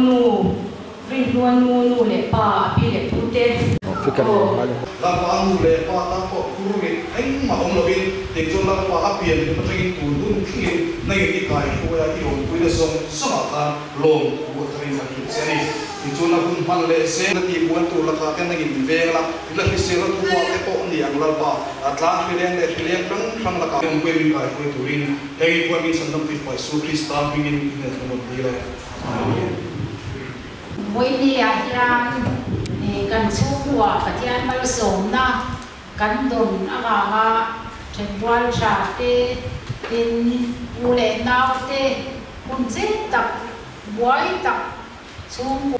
nu, Rinhlua nu nu leh pa, a pi leh pu te. Lalpa nu leh pa tan pawh phur rit engmah awm lovin, tiang chuan Lalpa a pian hlim atangin tun hun thlengin nangin i kaihruai a, i awmpuina zawng zawngah khan lawmthu a tharin kan hrilh che a ni. Tichuan a hun hman leh zel a tih buan tur lakah te nangin min veng la, i la hrisel a thu ah te pawh a ni ang Lalpa, a tlang hrileng leh hrileng hrang hrang lakah awmpuia min kaihruai turin heng i puan min chhandam tih Faisu Krista hmingin i hnen kan rawn dil e. Amen. Vawinia hian kan chhungkua Pathian malsawmna kan dawn avanga thenrual tha te, tin u leh nau te hun zet tak, buai tak chhungkua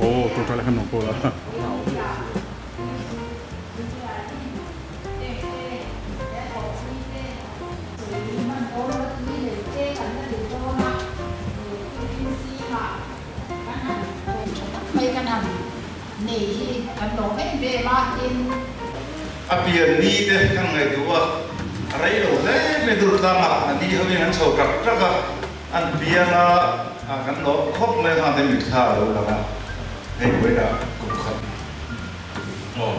Oh, total kan nong ko la. A pian ni te kan ngaihtuah a, rei lo hle mai Durtlangah a ni hoin an chho trak trak a, an piang a, kan lawm khawp mai khan te mitthla a lo lang a, hei vawiinah kum khat. Aw,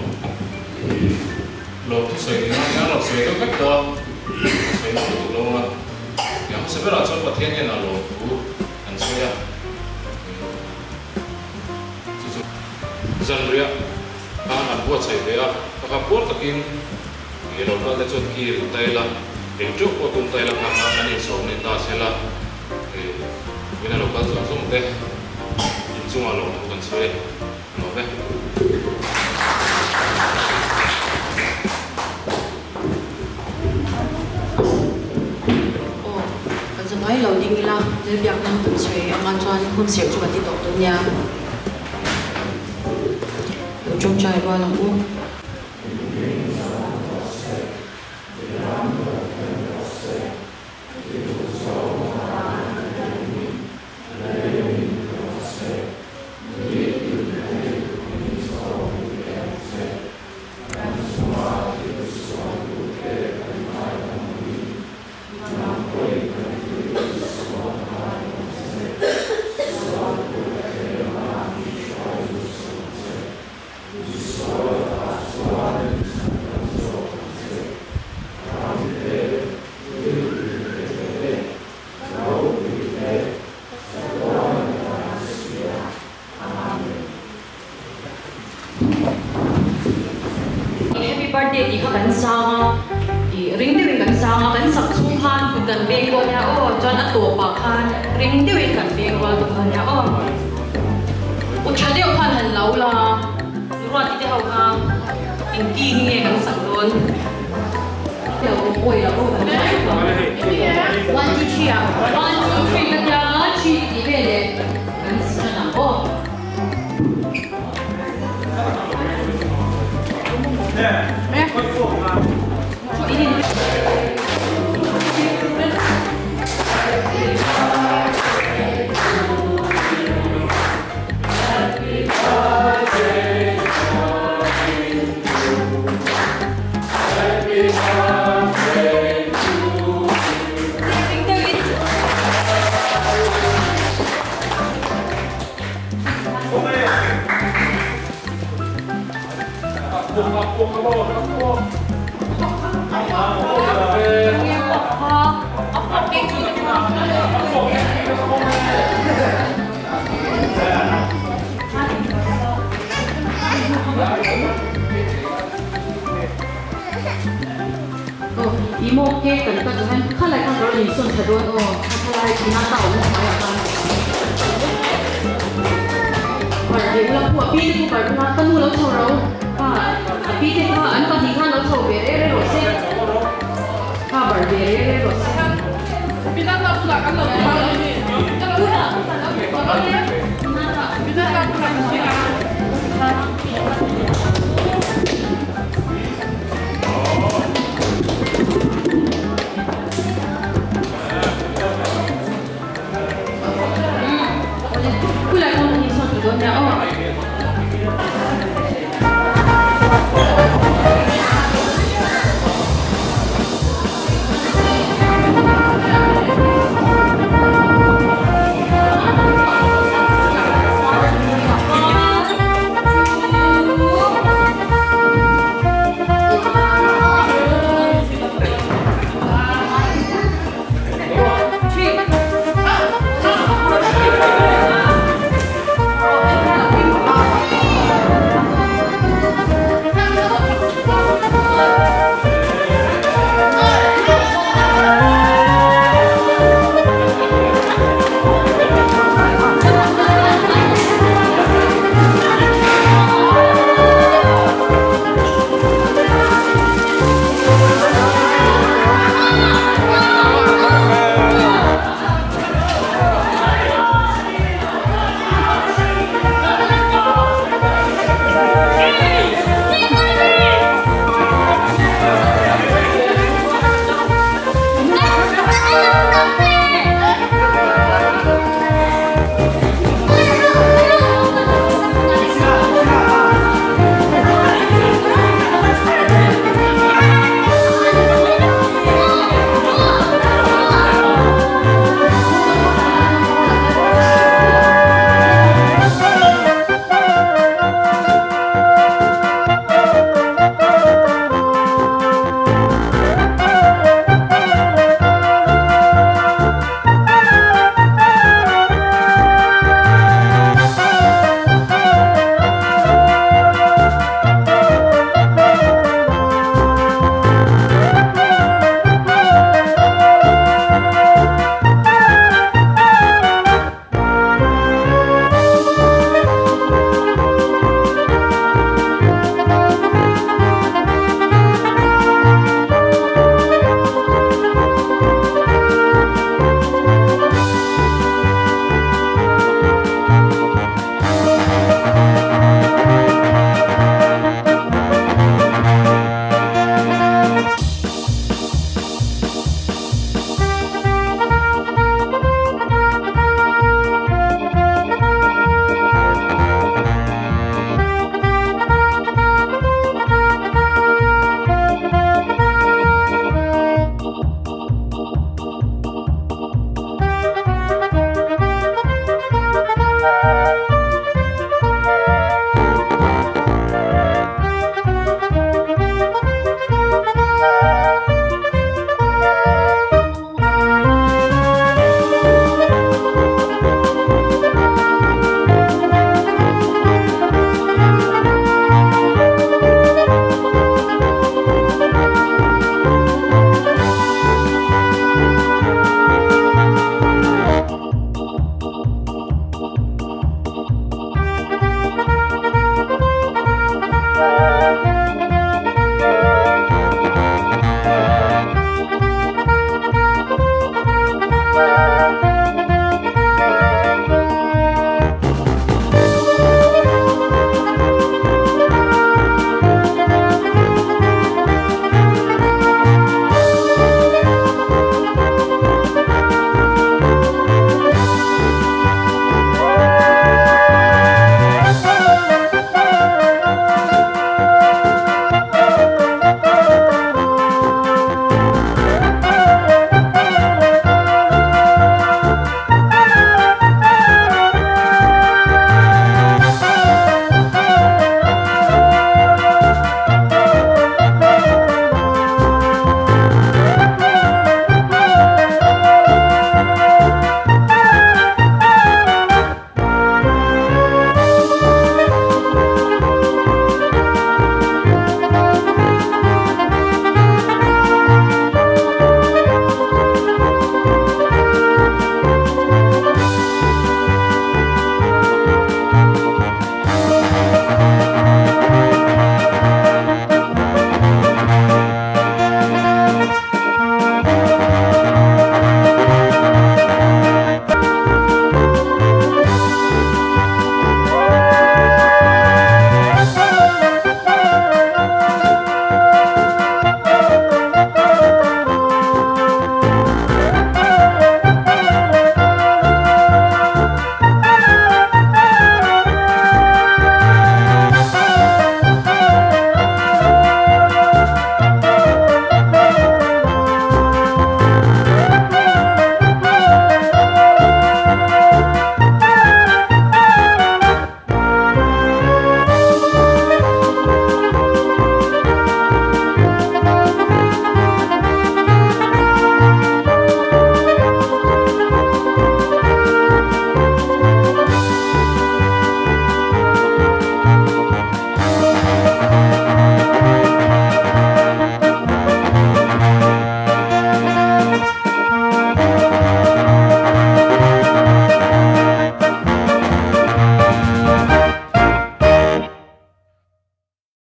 lo thusawi ni ngai hian lo sawi deuh vek tawh a, ka sawi nasa duh lo ang a, tia hmasa berah chuan Pathian hian a lawmthu kan sawi a, chu chu zanriah khan an buatsaih ve a, ka kha puar takin i lo kal te chuan kir ta ila, eng teuh pawh tum ta ila kha kha an insawm ni ta sela, min a lo kal zawng zawng te inchungah lawmthu kan sawi a. Aw, kan za ngai lo ding ila, Lalbiak nan kan sawi anga chuan hun serh chu kan ti tawh dawn nia. Lo tawngtai rual ang u. Happy birthday tih kha kan sang a, ih ring deuhin kan sang a, kan sak chhung khan kut kan beng dawn nia aw, chuan a tawpah khan ring deuhin kan beng rual bawk a nia aw. U tha deuh khan han lo la, Ruati te ho kha engti nge kan sak dawn? One two three ah one two three ka tia three tih vel leh kan si tan ang aw. Aw, i maw cake kan cut zawh hian khalai khan ka rawn insawn tha dawn aw, a thalai thina ka awm hnuaiah khan Parh ve ula khu a pi te khu parh ula ka nu lo chho ro kha a pi te kha an pahnih khan lo chho ve re re rawh se kha barh ve re re rawh se.